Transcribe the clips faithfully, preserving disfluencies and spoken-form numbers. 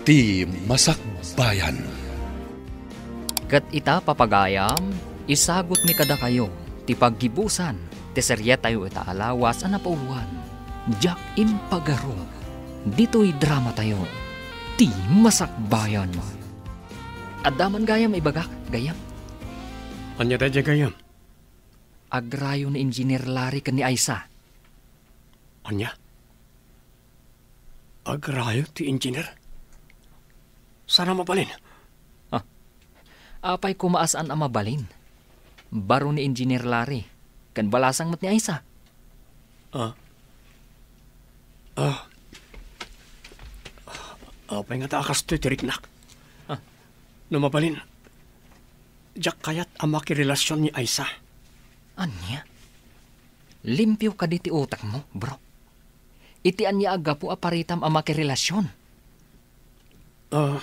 Ti Masakbayan. Ket ita, papagayam, isagutmi kadakayo ti paggibusan ti serietayo ita a lawas a napauluan, Diak Impagaru, ditoy dramatayo, Ti Masakbayan. Adda man gayam ibagak, gayyem? Ania daydiay, gayyem? Agrayo ni Engineer Larry ken ni Aisa. Ania? Agrayo ti engineer? Saan a mabalin? Ah, apay koma a saan a mabalin? Baro ni Engineer Larry, ken balasang met ni Aisa. Ah. Ah. Apay ngata a kastoy ti riknak? Ah. No mabalin, diak kayat a makirelasion ni Aisa. Ania? Limpio kadi ti utekmo, bro? Iti ania a gapu a paritam a makirelasion? Ah,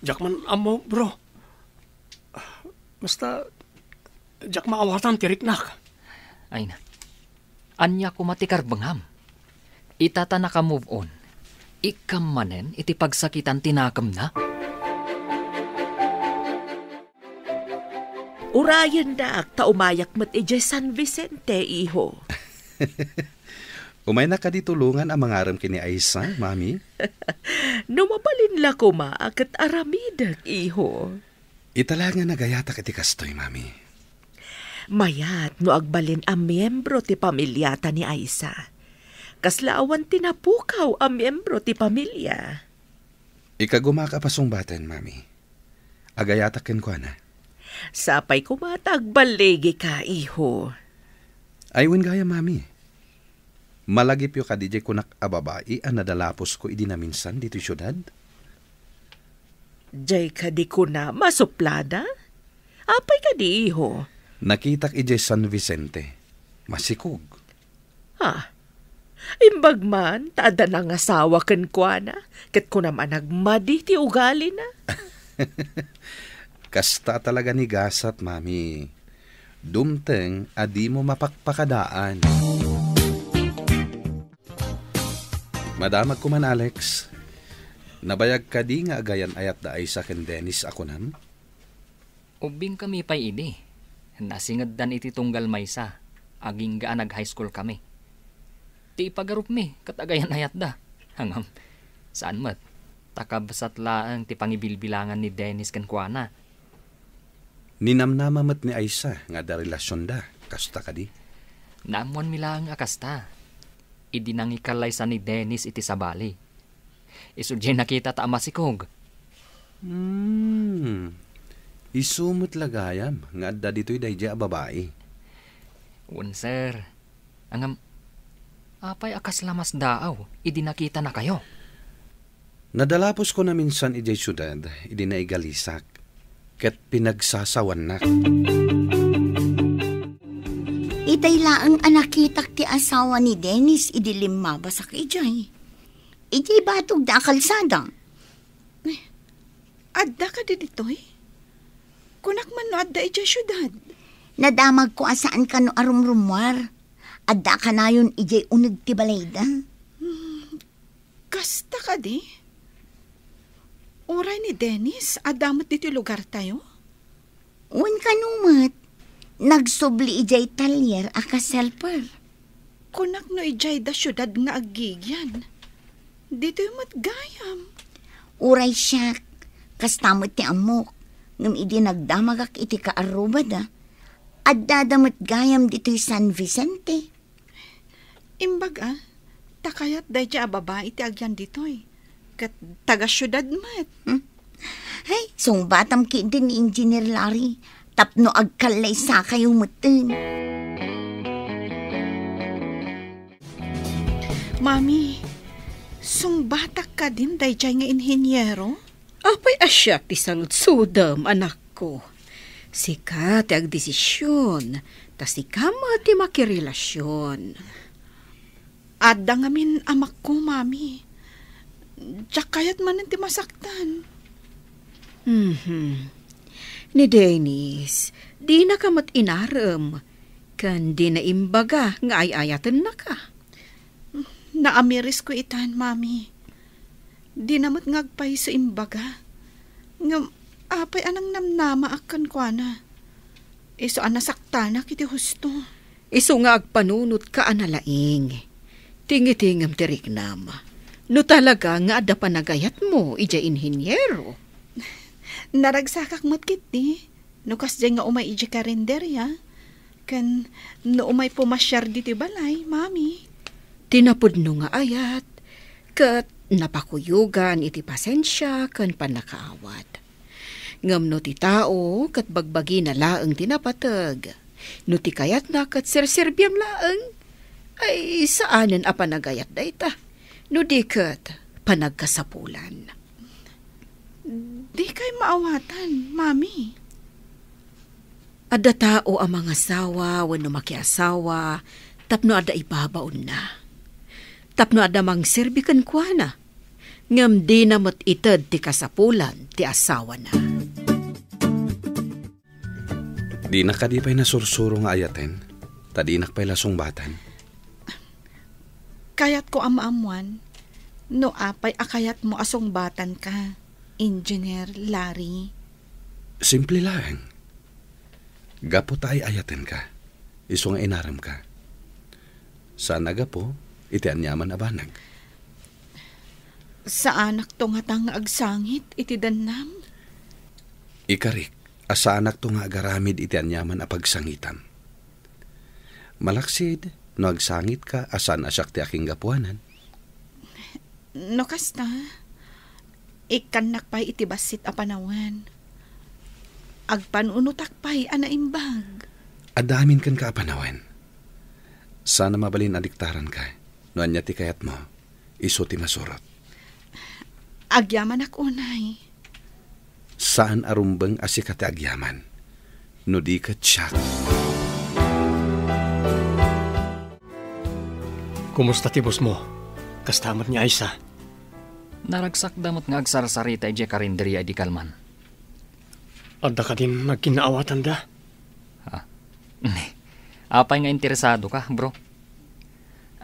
diak man ammo, bro. Basta, diak maawatan ti riknak. Ay na. Ania koma ti karbengam? Ita ta naka-move on, ikkam manen iti pagsakitan ti nakemna? Urayennak ta umayak met idiay San Vicente, iho. Umaynak kadi tulongan a mangarem ken ni Aisa, Mami? No mabalin la koma a ket aramidek, iho. Ita la nga nagayatak iti kastoy, Mami. Mayat no agbalin a miembro ti pamiliata ni Aisa. Kasla awan ti napukaw a miembro ti pamilia. Ikagumak a pasungbaten, Mami. Agayatak kenkuana. Sapay koma ta agballigika, iho. Ay, wen gayam, Mami. Malagipyo kadi diay kunak a babai a nadalapusko idi naminsan ditoy siudad? Diay kadi kunam a suplada? Apay kadi, iho? Nakitak idiay San Vicente. Masikog. Ah, imbag man ta adda nangasawa kenkuana, ket kunam a nagmadi ti ugalina. Kasta talaga ni gasat, Mami. Dumteng a dimo mapakpakadaan. Madamagko man, Alex. Nabayag kadi nga agayan-ayat da Aisa ken Dennis a kunam? Ubbingkami pay idi. Nasingeddan iti tunggal maysa, agingga a nag-high school kami. Ti ipagarupmi ket agayan-ayatda. Ngem, saan met, ta kabsat laeng ti pangibilbilangan ni Dennis kenkuana. Ninamnama met ni Aisa nga adda relasionda, kasta kadi? Naammoanmi laeng a kasta. Idi nangikallaysa ni Dennis iti sabali, isu diay nakitata a masikog. Hmm. Isu met la gayam nga adda ditoy daydiay a babai. Wen, sir. Ngem, apay a kasla masdaaw idi nakitanakayo? Nadalapusko naminsan idiay siudad idi naigalisak, ket pinagsasawannak. Itay laeng a nakitak ti asawa ni Dennis idi limmabasak idiay. Idiay batog da a kalsada. Eh, adda kadi ditoy? Kunak man no adda idiay siudad. Nadamagko a saan kano a rumrumuar. Adda kanayon idiay uneg ti balayda. Hmm, kasta kadi? Uray ni Dennis, adda met ditoy lugartayo? Wen kano met, nagsubli idiay talyer a kas-helper. Kunak no idiay da siudad nga aggigian. Ditoy met gayam. Uray siak, kasta met ti ammok, ngem idi nagdamagak iti kaarrubada, addada met gayam ditoy San Vicente. Imbag a, ta kayat daydiay a babai ti agyan ditoy, ket taga-siudad met. Hmm? Hay, sungbatam ketdi ni Engineer Larry tapno agkallaysakayo metten. Mami, sungbatak kadin daydiay nga inhiniero? Apay a siak ti saludsodem, anakko? Sika ti agdesision, ta sika met ti makirelasion. Adda ngamin amakko, Mami. Diak kayat manen ti masaktan. Mhm. Ni Dennis, dinaka met inarem, ken dina imbaga nga ay-ayatennaka. Naamirisko itan, Mami. Dina met nga agpayso imbaga. Ngem apay a nangnamnamaak kenkuana? Isu a nasaktanak iti husto. Isu nga agpanunotka a nalaing. Tingitingem ti riknam. No talaga nga adda panagayatmo idiay inhiniero. Naragsakak met ketdi. No kasdiay nga umay idiay karinderia, ken no umay pumasiar ditoy balay, Mami. Ti napudno nga ayat, ket napakuyogan iti pasensia ken pannakaawat. Ngem no ti tao ket bagbagina laeng ti napateg, no ti kayatna ket serserbiam laeng, ay saanen a panagayat dayta, no di ket panagkasapulan. Dikay maawatan, Mami. Adda tao a mangasawa wenno makiasawa tapno adda ibabaonna. Tapno adda mangserbi kenkuana. Ngem dina met ited ti kasapulan ti asawana. Dinak kadi pay nasursuro nga ayaten, ta dinak pay la sungbatan. Kayatko a maammuan no apay a kayatmo a sungbatanka, Engineer Larry. Simple laeng. Gapu ta ay-ayatenka, isu nga inaremka. Saan a gapu iti aniaman a banag. Saanakto ngata nga agsangit iti dennam? Ikarik a saanakto nga agaramid iti aniaman a pagsangitam. Malaksid, no agsangitka a saan a siak ti akinggapuanan. No kasta, ikkannak pay iti bassit a panawen. Agpanunotak pay a naimbag. Adda amin kenka a panawen. Saan a mabalin a diktaranka no ania ti kayatmo. Isu ti masurot. Agyamanak unay. Saan a rumbeng a sika ti agyaman, no di ket siak. Kumusta ti bossmo? Kasta met ni Aisa? Naragsakda met nga agsarsarita idiay karinderia idi kalman. Adda kadin nagkinnaawatanda? Ah. Apay nga interesadoka, bro?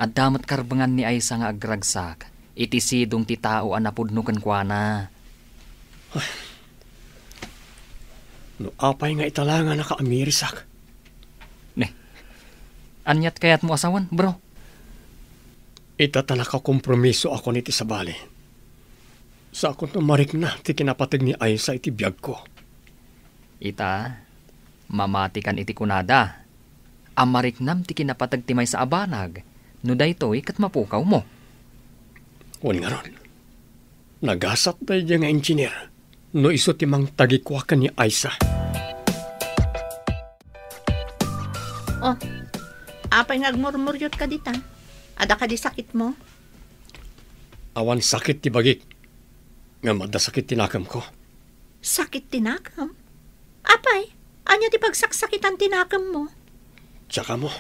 Adda met karbengan ni Aisa nga agragsak iti sidong ti tao a napudno kenkuana. Ay. No apay nga ita la nga nakaamirisak? Ne. Aniat kayatmo a sawen, bro? Ita ta nakakompromisoakon iti sabali. Saakon no marikna ti kinapateg ni Aisa iti biagko. Ita, mamatikan iti kunada a mariknam ti kinapateg ti maysa a banag no daytoy ket mapukawmo. Wen ngarud, nagasat daydiay nga engineer no isu ti mangtagikua ken ni Aisa. Oh, apay nga agmurmuriotka dita? Adda kadi sakitmo? Awan sakit ti bagik, ngem adda sakit ti nakemko. Sakit ti nakem? Apay, ania ti pagsaksakitan ti nakemmo? Diak ammo.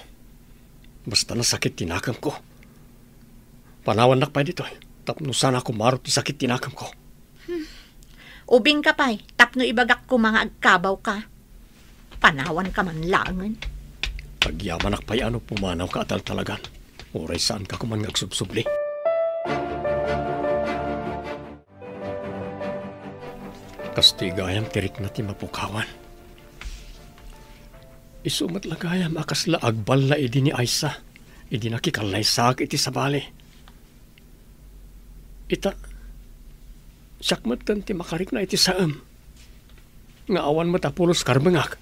Basta nasakit ti nakemko. Panawannak pay ditoy, tapno saan a kumaro ti sakit ti nakemko. Hmm. Ubingka pay, tapno ibagak koma nga agkabawka. Panawanka man laengen. Agyamanak pay a no pumanawka a taltalagan. Uray saanka koman nga agsubsubli. Kastoy gayam ti rikna ti mapukawan. Isu met la gayam a kasla agballa idi ni Aisa, idi nakikallaysaak iti sabali. Ita, siak metten ti makarikna iti saem, nga awan met a pulos karbengak.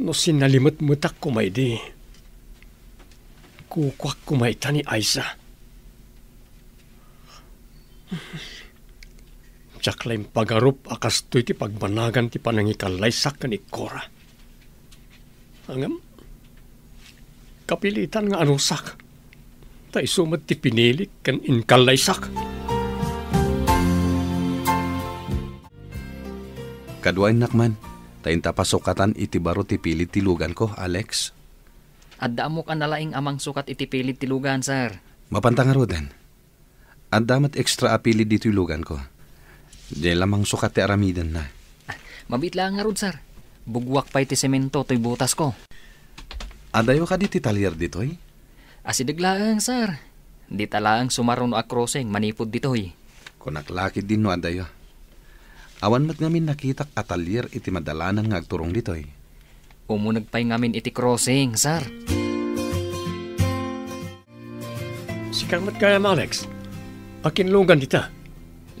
No sinalimetmetak koma idi, kukuak koma ita ni Aisa. Diak la impagarup a kastoy ti pagbanagan ti panangikallaysak ken ikkora. Ngem, kapilitan nga anusak, ta isu met ti pinilik ken inkallaysak. Kaduaennak man, ta inta pasukatan iti baro ti pilid ti luganko, Alex. Adda ammok a nalaing a mangsukat iti pilid ti lugan, sir. Mapanta ngaruden. Adda met extra a pilid ditoy luganko. Diay la mangsukat ti aramidenna. Ah, mabiit laeng ngarud, sir. Bugwak pay ti semento toy butasko. Adayo kadi ti talyer ditoy? Asideg laeng, sir. Dita laeng sumaruno a crossing manipud ditoy. Kunak la ketdin no adayo. Awan met ngamin nakitak a talyer iti madalanan nga agturong ditoy. Umuneg pay ngamin iti crossing, sir. Sika met gayam, Alex. Akin lugan dita?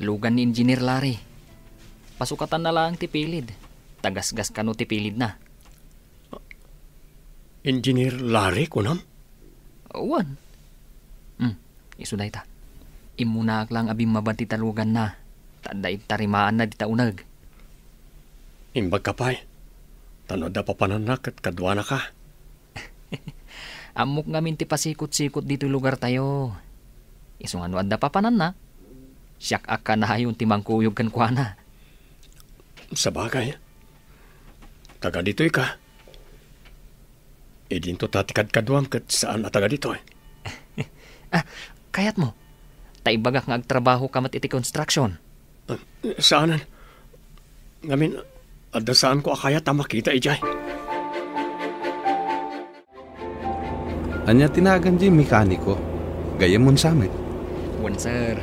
Lugan ni Engineer Larry. Pasukatanna laeng ti pilid. Tagasgas kano ti pilidna. Engineer Larry, kunam? Wen. Hmm, isu dayta. Immunaak laeng a bimmaba ti taluganna, ta adda intarimaanna dita uneg. Imbagka pay, ta no adda papananna ket kaduanaka. Ammok ngamin ti pasikot-sikot ditoy lugartayo. Isu nga no adda papananna, siak a kanayon ti mangkuyog kenkuana. Sabagay, taga ditoy ka. Idinto ta ti kadkaduam ket saan a taga ditoy. Ah, kayatmo? Ta ibagak nga agtrabaho ka met iti construction. Ah, saanen. Ngamin, adda saanko a kayat a makita idiay. Ania ti nagan diay mekaniko? Gayyemmo sa met? Wen, sir.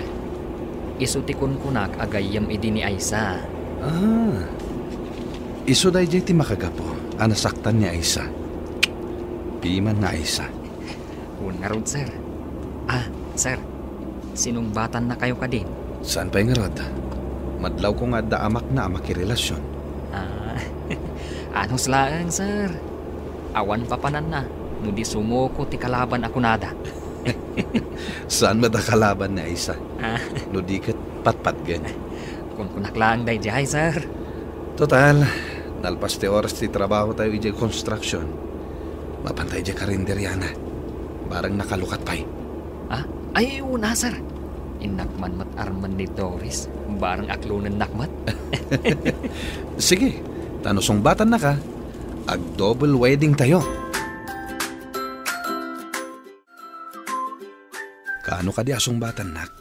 Isu ti kunkunak a gayyem idi ni Aisa. Ah. Isu daydiay ti makagapu a nasaktan ni Aisa. Piman nga Aisa. Wen ngarud, sir. Ah, sir. Sinungbatannakayo kadin? Saan pay ngarud? Madlawko nga adda amakna a makirelasion. Ah, anus laeng, sir. Awan papananna no di sumuko ti kalaban a kunada. Saan met a kalaban ni Aisa? Ah. No di ket patpatgen. Kunkunak laeng daydiay, sir. Total, nalpas ti oras ti trabaho tayo idiay construction. Mapanta idiay karinderiana. Bareng nakalukat pay. Ah? Ay, una, sir. Innak man met armen ni Doris. Bareng aklonennak met. Sige, ta no sungbatannaka, ag-double wedding tayo. Kaano kadi a sungbatannak?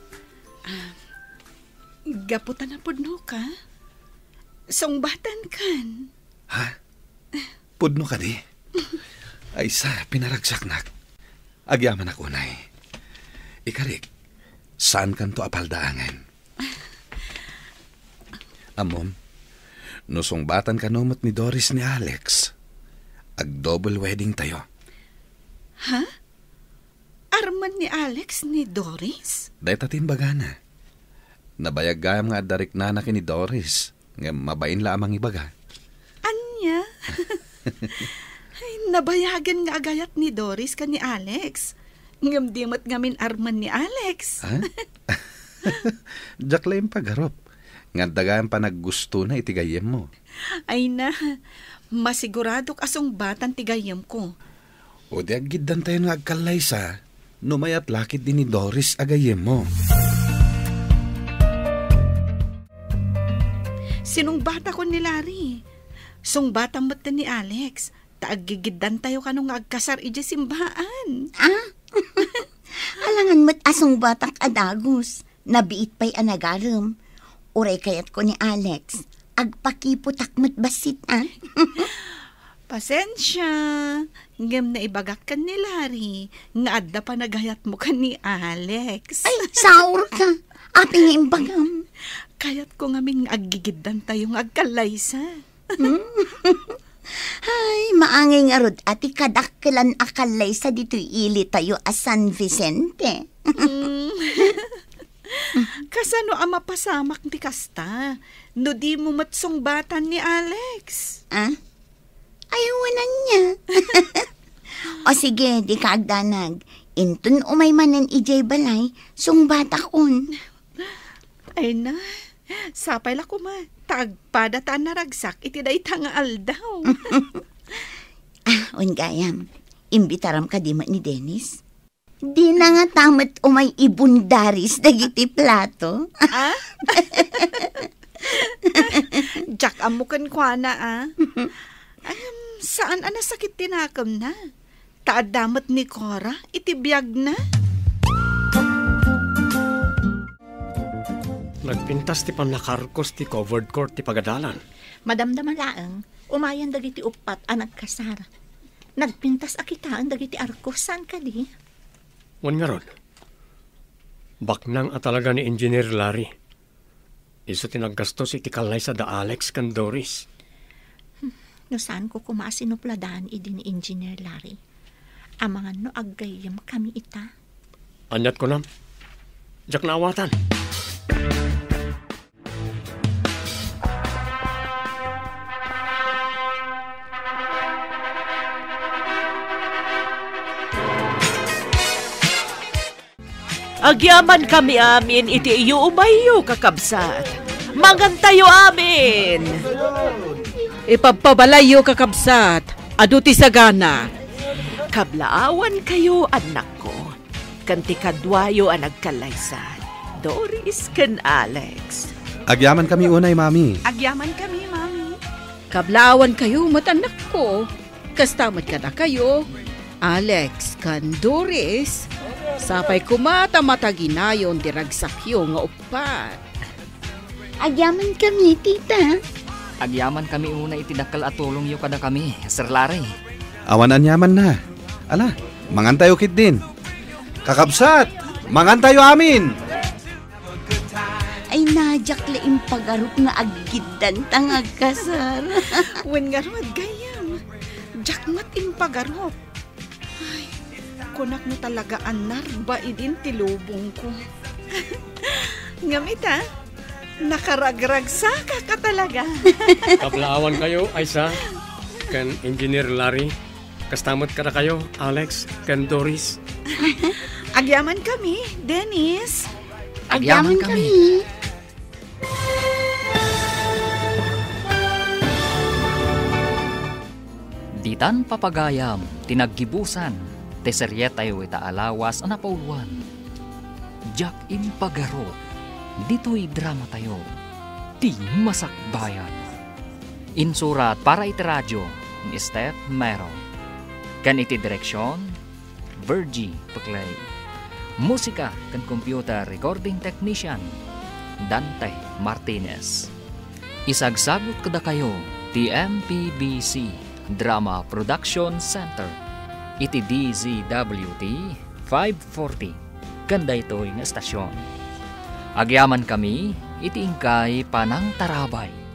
Ah, gapu ta napudnoka, sungbatankan. Ha? Pudno kadi? Aisa, pinaragsaknak. Agyamanak unay. Ikarik, saankanto a paldaangen. Ammom, no sungbatan kano met ni Doris ni Alex, ag-double wedding tayo. Ha? Armen ni Alex ni Doris? Dayta ti imbagana. Nabayag gayam nga adda riknana ken ni Doris, ngem mabain la a mangibaga. Ania? Ay, nabayagen nga agayat ni Doris ken ni Alex. Ngem di met ngamin armen ni Alex. Ha? Diak la impagarup nga adda gayam panaggustona iti gayyemmo. Ay na, masiguradok a sungbatan ti gayyemko. O di aggiddantayon nga agkallaysa, no mayat la ketdi ni Doris a gayyemmo. Sinungbatakon ni Larry. Sungbatam met ni Alex, ta aggigiddantayo kano nga agkasar idiay simbaan. Ah? Alangan met a sungbatak a dagus. Nabiit pay a nagarem. Uray kayatko ni Alex, agpakiputak met bassit, a? Pasensia, ngem naibagak ken ni Larry nga adda panagayatmo ken ni Alex. Ay, saurka. Apay nga imbagam? Kayatko ngamin nga aggigiddantayo nga agkallaysa. Hmm? Ay, maangay ngarud a ti kadakkelan a kallaysa ditoy ilitayo a San Vicente. Hmm. Kasano a mapasamak ti kasta, no dimo met sungbatan ni Alex? Ah? Ay, awan ania. O sige, dika agdanag. Inton umay manen idiay balay, sungbatakon. Ay na, sapay la koma, ta agpada ta a naragsak iti dayta nga aldaw. Ah, wen gayam, imbitaram kadi met ni Dennis? Dina ngata met umay ibundaris dagiti plato. Ah? Diak ammo kenkuana, a. Ngem, saan a nasakit ti nakemna. Ta adda met ni Cora iti biagna. Nagpintas ti pannakaarkos ti covered court ti pagadalan. Madamdama laeng, umayen dagiti uppat a nagkasar. Nagpintas a kitaen dagiti arkos, saan kadi? Wen ngarud, baknang a talaga ni Engineer Larry. Isu ti naggastos iti kallaysa da Alex ken Doris. No saanko koma a sinupladan idi ni Engineer Larry. Amangan no aggayyem kami ita. Aniat kunam? Diak naawatan. Agyamankami amin iti iyuumayyo, kakabsat. Mangantayo amin. Ipabpabalayyo, kakabsat. Adu ti sagana. Kablaawankayo, annakko, ken ti kaduayo a nagkallaysa, Doris ken Alex. Agyamankami unay, Mami. Agyamankami, Mami. Kablaawankayo met, annakko. Kasta met kadakayo, Alex ken Doris. Sapay koma ta mataginayon ti ragsakyo nga uppat. Agyamankami, tita. Agyamankami unay iti dakkel a tulongyo kadakami, Sir Larry. Awan aniamanna. Ala, mangantayo ketdin. Kakabsat, mangantayo amin! Ay, na, diak la impagarup nga aggiddanta nga agkasar. Wen ngarud, gayyem. Diak met impagarup. Ay, kunak no talaga a narba idin ti lubongko. Ngem ita, nakaragragsakak a talaga. Kablaawankayo, Aisa, ken Engineer Larry. Kasta met kadakayo, Alex ken Doris. Agyamankami, Dennis. Agyamankami. Ditan papagayam ti naggibusan ti serietayo ita a lawas a napauluan. Diak impagarup ditoy dramatayo, Ti Masakbayan. Insurat para iti radio ni Steph Mero. Ken iti direksion, Virgie Peclay. Musika ken computer recording technician, Dante Martinez. Isagsagut kadakayo ti M P B C Drama Production Center iti D Z W T five forty ken daytoy nga estasion. Agyamankami iti inkay panangtarabay.